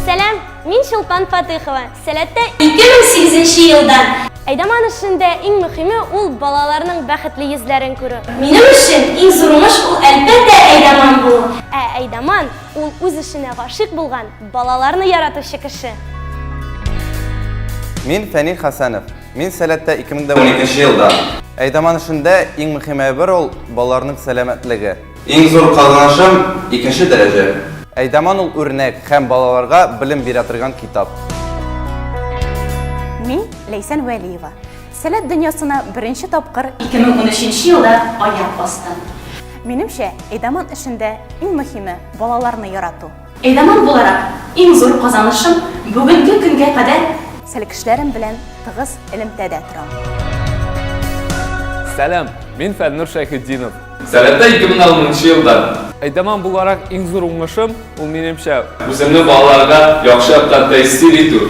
Сәлам, мин Чулпан Фатыхова. Сәләттә 2008 елдан. Әйдаман эшендә иң мөхиме ул балаларның бәхетле йөзләрен күрү. Минем өчен иң зур уңыш ул әлбәттә әйдаман булу. Ә әйдаман ул үз эшенә гашыйк булган, балаларны яратучы кеше. Мин Фәнил Хәсәнов. Мин Сәләттә 2012 елдан. Әйдаман эшендә иң мөхим әйбер ул балаларның сәламәтлеге. Иң зур казанышым, икенче дәрәҗә. Әйдаман ул үрнәк һәм балаларга белем бирә торган китап. Мин Ләйсән Вәлиева. Сәләт дөньясына беренче тапкыр 2013 елда аяк бастым. Минемчә, әйдаман эшендә иң мөһиме, балаларны ярату. Әйдаман буларак, иң зур казанышым, бүгенге көнгә кадәр. Сәлкешләрем белән тыгыз элемтәдә торам. Сәлам, мин Фәннур Шәйхетдинов. Сәләттә 2006 елда. Әйдаман буларак иң зур уңышым, ул минемчә, Үземне балаларга яхшы яктан тәэсир итү.